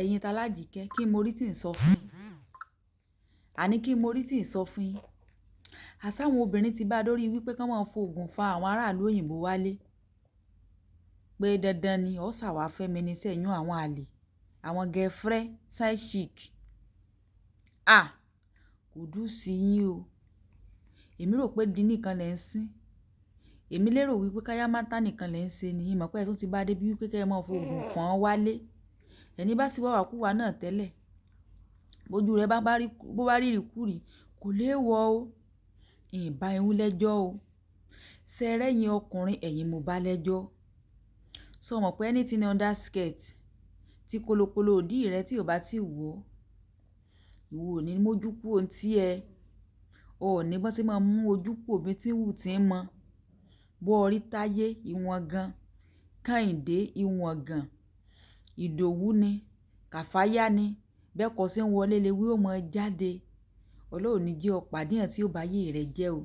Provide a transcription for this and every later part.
Ẹ̀yin t'Alájíkẹ́, kí n mo rí tí ń sọ fún yín. Àní kí n mo rí tí ń sọ fún yín. Àṣá àwọn obìnrin ti bá dórí wípé kí wọ́n máa fòògùn fa àwọn aráàlú òyìnbó wálé. Pé dandan ni ó ṣàwá fẹ́ mi ní sẹ́yìn àwọn àlè, àwọn girlfriend, side chick. À, kùdùsì yín o. Èmi rò pé ìdí nìkan lẹ̀ ń sín. Èmi lérò wípé káyámátá nìkan lẹ̀ ń ṣe ni. Ìn mọ̀ pé ẹ tún ti bá dé bí wípé kí ẹ máa fòògùn fọ́n wálé. Ẹni bá sì wà wàkúwà náà tẹ́lẹ̀, bójú rẹ bá rí, bó bá rí ìríkúrì, kò léèwọ̀ o. Ìn bá yín lẹ́jọ́ o. Ṣé ẹ rẹ́yìn ọkùnrin, ẹ̀yin mo bá lẹ́jọ́. Ṣé o mọ̀ pé anything under skirt tí kolokolo ìdí rẹ tí ò bá tí wọ̀, ìwọ ò ní mójú kúrò ní tí ẹ. O ò ní bó tí máa mú ojú kúrò bí tí wù tí ń mọ. Bó rí Táyé ìwọ̀n gan, Kẹ́hìndé ìwọ̀n gan, Ìdòwú ni, Kàfáyá ni, bẹ́ẹ̀ kọ́ sí ń wọlé léwé ó mọ jáde. Ọlọ́run ò ní jẹ́ ọ pàdé ẹ̀yàn tí ó bá ayé rẹ jẹ́ o.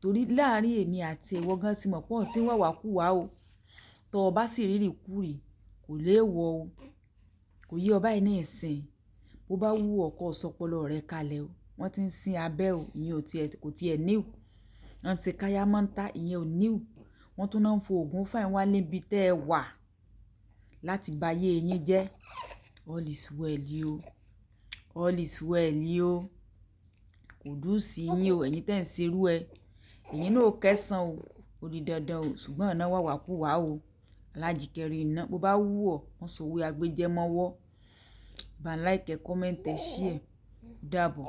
Torí láàrín èmi àti ìwọ gan tí mọ̀ pé ọ̀n tí ń wà wàkúwà o. Tọ ọ bá sì rí ìríkúrì, kò léèwọ̀ o. Kò yé ọ báyìí ní ìsìn. Bó bá wù ọ́ kó sọpọlọ rẹ kalẹ̀ o. Wọ́n ti ń sin abẹ́ o, ìyẹn ò tí ẹ, kò tí ẹ new. Wọ́n ń ṣe káyámátá, ìyẹn ò new. Wọ́n tún náà ń fòògùn fà yín wálé níbi tẹ́ ẹ wà láti bá ayé yín jẹ́. All is well o. All is well o. Kùdùsì yín o, ẹ̀yin tí ẹ̀ ń ṣe irú ẹ. Ẹ̀yin náà ó kẹ́san o. Ó di dandan o. Ṣùgbọ́n ọ̀nà wà wàkúwà o. Alájíkẹ́ rí iná. Bó bá wù ọ́, wọ́n sọ wí agbéjẹ́mọ́wọ́. Bá ń like, comment, share. Ó dàbọ̀.